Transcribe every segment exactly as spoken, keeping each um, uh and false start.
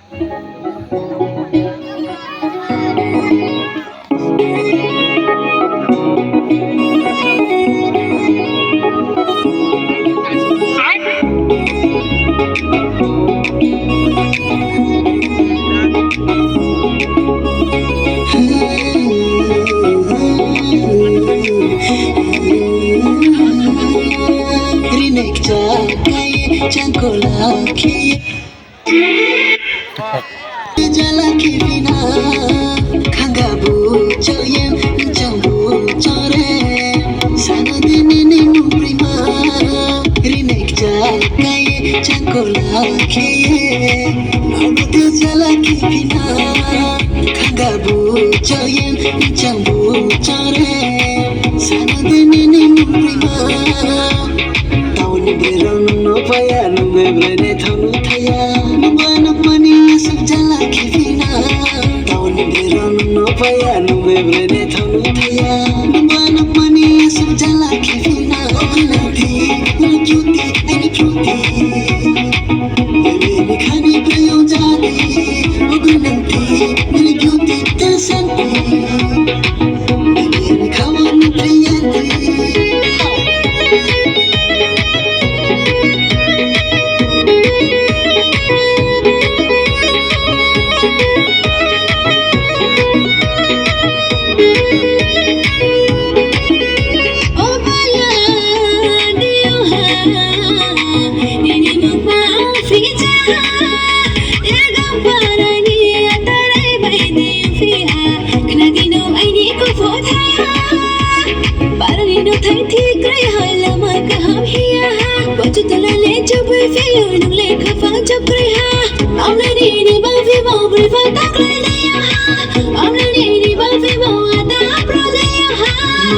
Rinek chakai changkola khe. Jala khe bina khanga bu choyem chang bu chore. Sano dini ni nung prima rinek chakai changkola khe. Nono de jala khe bina khanga bu choyem chang bu chore. Sano dini ni nung prima. Tauni berang no paya nung bebre ne thanu thaya. Nung ba nuk mani suk jala khe bina. Tauni berang no paya nung bebre ne thanu thaya. Nung ba nuk mani suk jala khe bina. Okunanti nung juti ani juti. Baby ni khani prayong jadi. Okunanti nung juti tesanti. Yagang parani atarai bai di phiha, khna di no aini kufo thaiha. Parani no thai thik rai ha, lama kaham hiya ha. Bochu tula le chubui phiyo nung le khafang chop rai ha. Amle ni ni bang phi bang bri fa tak rai daya ha. Amle ni ni bang phi bang ata pro daya ha.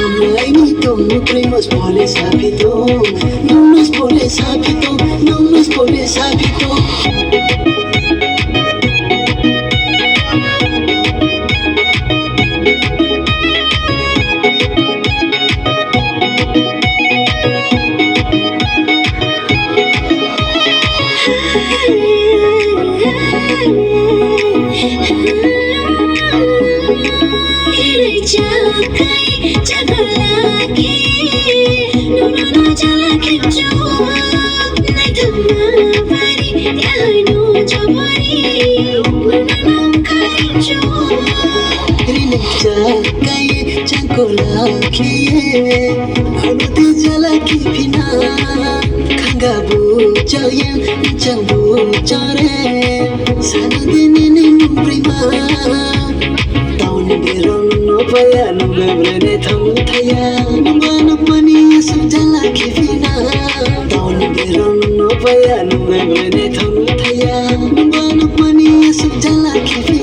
Amle ni tong nukri mas pole sabi tong. Nung nus pole sabi tong. Nung nus pole sabi tong. Rinek chakai changkola khe. Ano de jala khe bina. Khanga bu choyem chang bu chore. Sano dini ni nung prima. Tauni berang no paya nung bebre ne thang thaya. Nung ba nuk mani suk jala khe bina. Tauni berang no paya nung bebre ne thang thaya. Nung ba nuk mani suk jala khe bina.